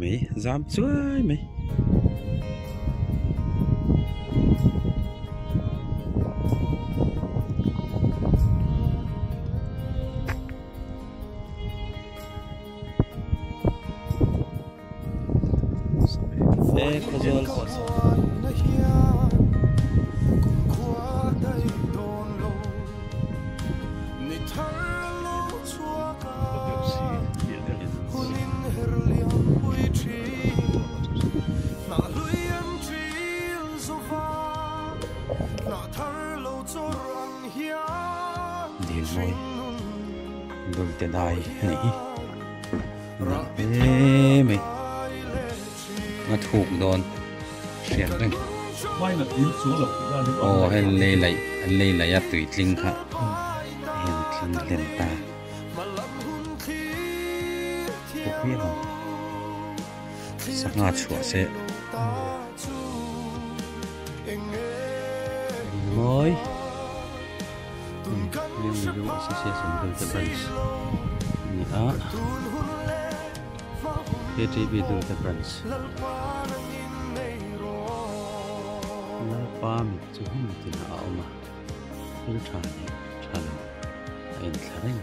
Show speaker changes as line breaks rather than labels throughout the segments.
mai zam chuai mai. Dil mawi dulte dai a nih hi nalh hle mai a thuk dawn hriat reng aw hei lei laih an lei laih a tui tling kha hei a tling hlen ta thuk viau ang sangha chhuah se mawi. Mizo Association Dulte Branch a ni a KTB Dulte Branch Lalpa mit chu hmun tinah a awm a thil tha leh tha lo a inthla reng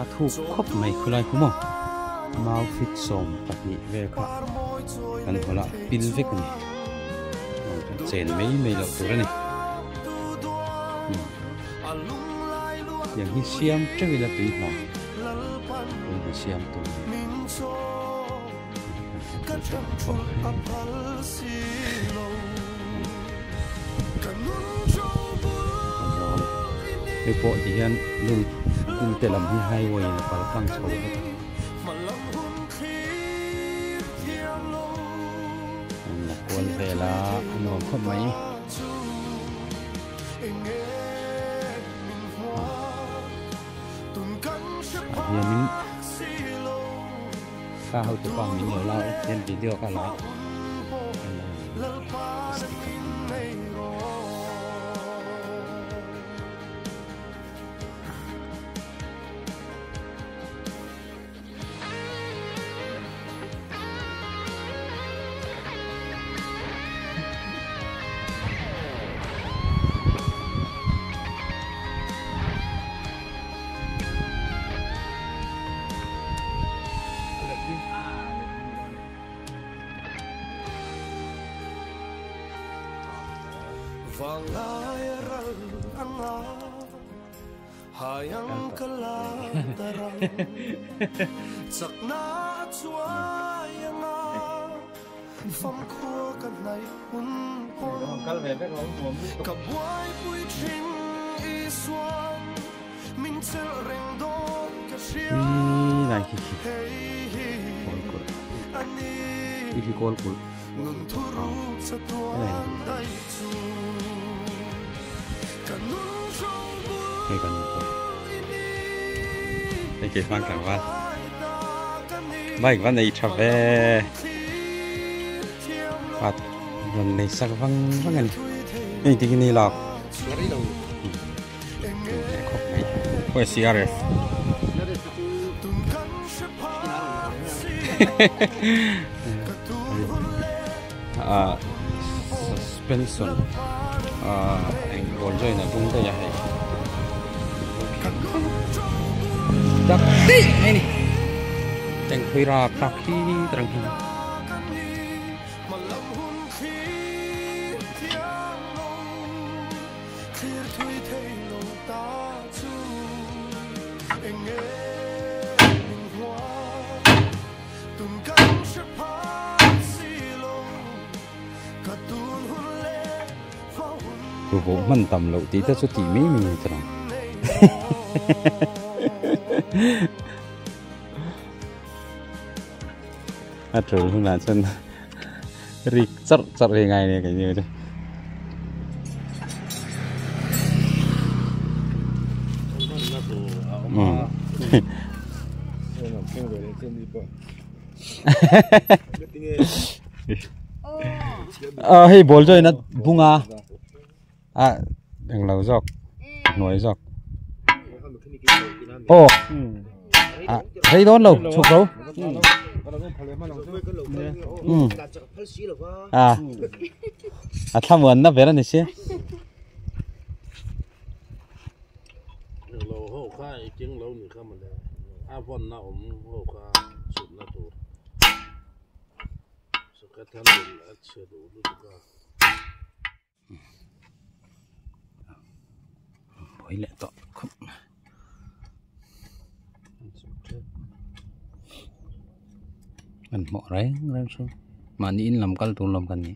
a thuk khawp mai khulai khu maw mau fit 12 vel kha kan hawlh a pil vek a ni chen mai mai loh tur a ni tiang hi siam teuh ila tui hna tui hna siam tur a ni. Hei pawh ti hian lul lul te lam hi highway in a kal tlang chho vek a. An la kual vel a a nuam khawp mai. Ah hianin ka hotu pa min lo la hian video ka la Lai khi khi kawl kulh khi khi kawl kulh hei kan hei ke hmang tlangval bike va nei tha ve pat rawn nei sak vang vang a ni hei ti khi ni lak khawp mai khawi CRF ah suspension ah eng ball joint a bung daih a hei dak daih mai a ni engpui rak rak hi tarang hian. Ruhawh hman tam loh tih te chu tih mai mai ni ta lo. A tul hunah chuan rik charh charh hi ngai nia keini chu. Ờ hei ball join a bunga a englo zawk hnuai zawk. Aw rei dawn lo chhuk ro. A a thlamuanna ber a ni si. Buai leh tawh khawp an hmuh reng reng chu mahni in lam kal tur lam kan ni.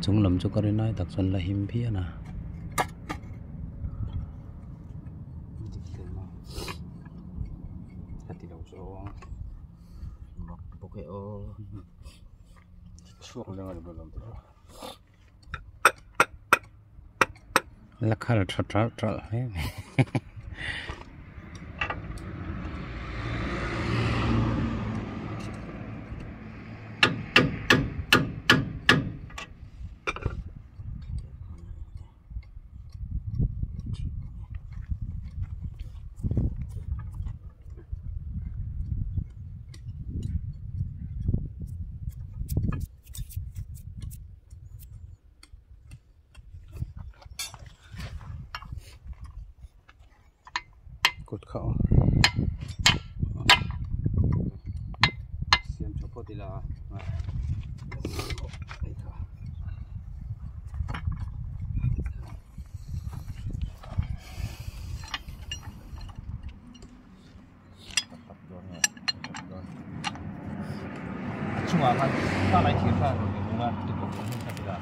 Chung lam chu ka rin lai tak chuan la him phian a. La khal tha ṭalh ṭalh hle mai. Kut kha aw siam tha phawt ila
chungah khan kha lai thir kha rawn in hung a tukverh rawn hung kha tila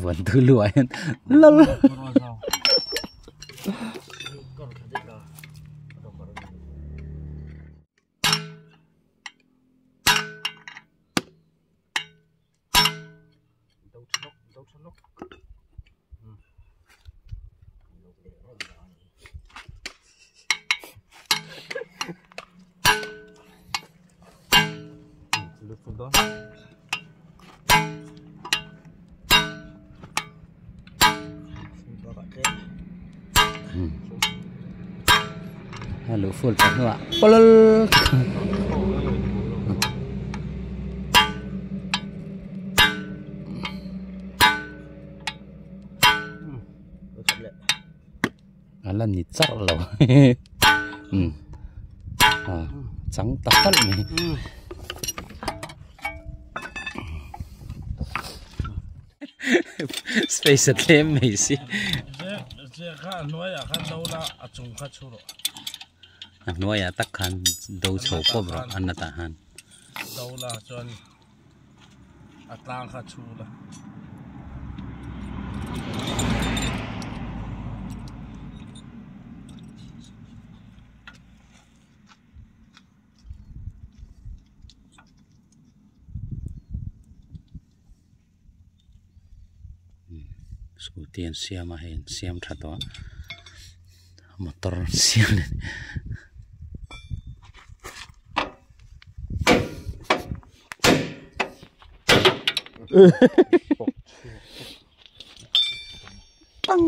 Vuan tu luah hian lal Luh full tawh hnuah pawlawlh. A la ni char lo umm a chang ta hlauh mai. Space a tlem mai si. A hnuaiah tak khan do chho pawp rawh a natah khan.
A tlang kha chhu la.
Scooty an siam a hei an siam tha tawh a motor an siam leh Pang.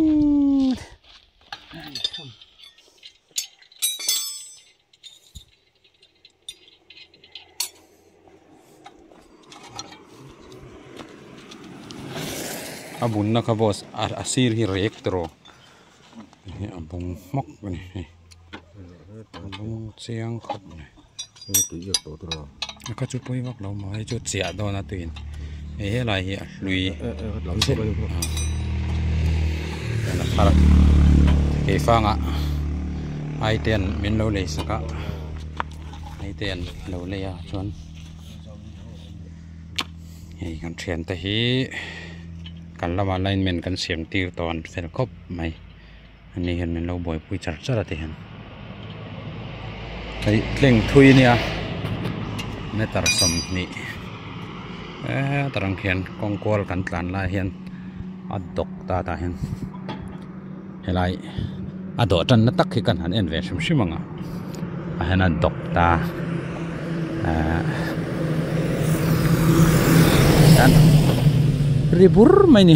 A bunna kha boss a sir hi rek tawh a bung hmawk a ni hei a bung chiang khawp mai a kha chu pawi vak lo maw hei chu chiah dawn a tuiin hei helai hi a hlui a thar keifangah aitean min lo lei sak a aitean lo lei a chuan hei kan thiante hi kan lamah lineman kan siam tir tawh an fel khawp mai ani hian min lo buaipui char char a ti hian hei tleng thui a nia. Meter sawmhnih hetarang khian kawng kual kan tlan lai hian a dawk ta tah hian helai a dawh tan na tak hi kan han en ve hrim hrim ang a ah hian a dawk ta ahh hian ri bur mai a ni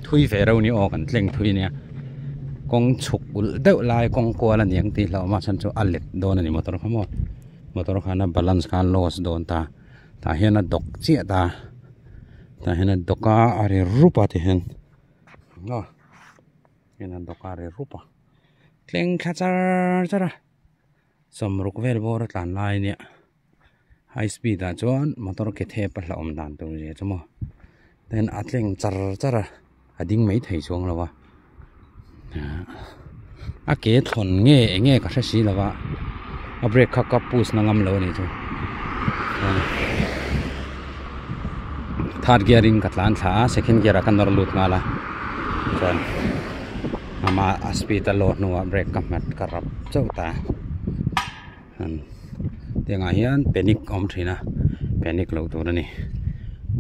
thui ve reuh a ni aw kan tleng thui a nia kawng chhuk ulh deuh lai kawng kual a ni ang tih hlauh awm a chhan chu a let dawn a ni motor kha maw motor khan a balance kha a loss dawn ta tah hian a dawk chiah ta tah hian a dawk a a ri rup a ti hian aw hian a dawk a a ri rup a tleng thla char char a sawmruk vel bawr a tlan lai ania high speed ah chuan motor ke thep a hlauhawm dan tur zia chu maw then a tleng char char a a ding mai thei chuang lo a a ke thawn nge eng nge ka hre si lo va a brake kha ka push na ngam lo a nih chu third gear in ka tlan thla a second gear ah ka nawr lut nghal a chuan ama a speed a low hnuah brake ka hmet ka rap chauh ta. Tiangah hian panic a awm thin a panic loh tur a ni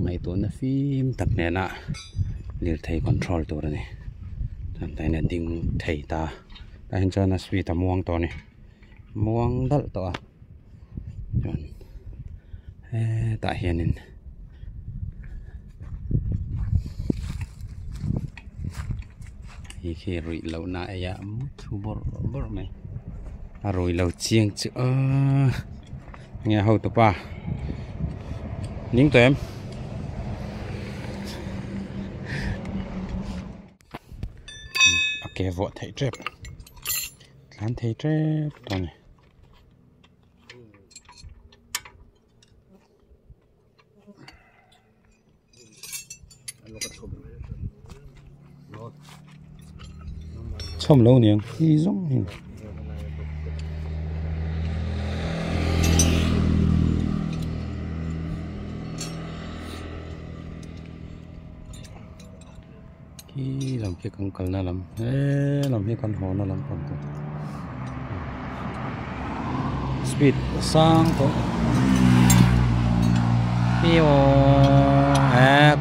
ngaihtuahna fim tak nena lirthei control tur a ni chuan tah hian a ding thei ta tah hian chuan a speed a muang tawh a ni muang dalh tawh a chuan hetah hianin. Hei khi ruih loh na ei a thu bawrh bawrh mai a rui lo chiang chu aaa enge hotu pa ning tawh em a ke vuah theih tep tlan thei tep tawh a ni. Chhawm lo niang hi zawng hi. Khi lam khi kan kalna lam he lam hi kan haw na lam pang tur speed a sang tawh he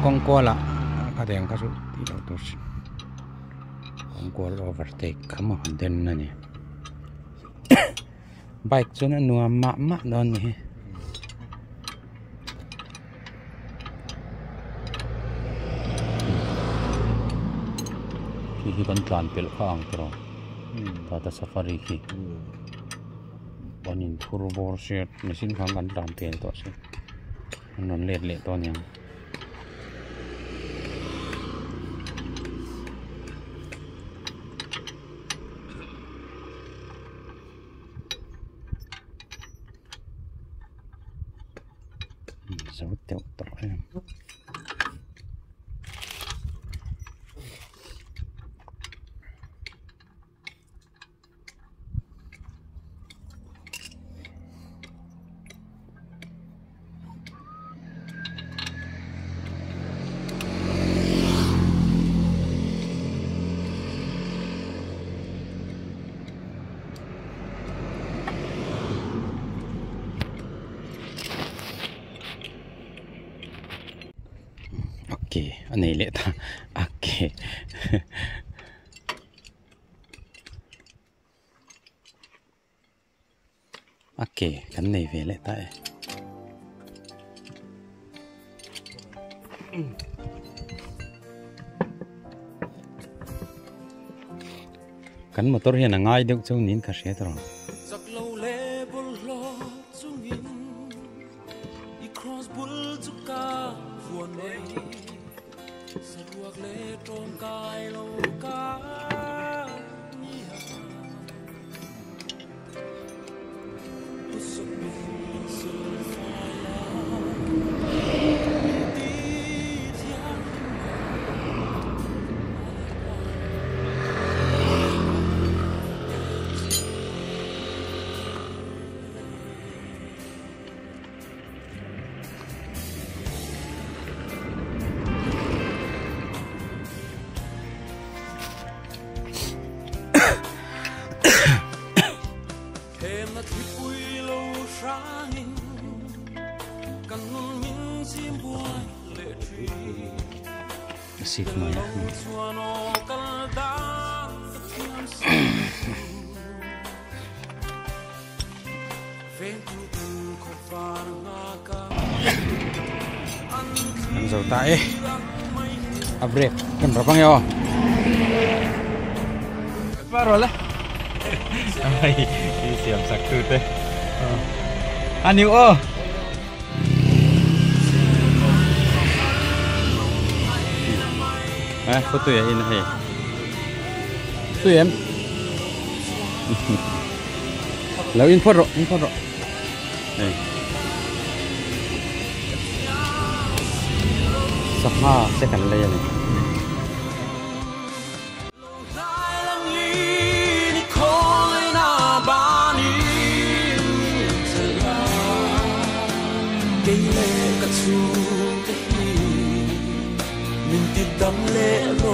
kawng kual ah ka deng kha chu tih loh tur hrim kawng kual overtake kha maw han den a ni bike chuan a nuam mah mah dawn a ni hi. Khi hi kan tlan pelh kha ang tiraw tata safari khi an in phur bawr sia machine khan kan tlan pel tawh a sin an rawn let leh tawh aniang. Zo deuh tawh em. A ke a nei leh ta a ke a ke kan nei ve leh ta e. Kan motor hian a ngai deuh chu niin ka hria tawh. Seat hnuaiah Kan zo ta e a brake kan rap ange aw.
Hei siam sak tu te a niu aw.
A khawtui a in hei tui em lo in phawt rawh in phawt rawh hei sangha te kan lei a ni.
Min ti dam le ro.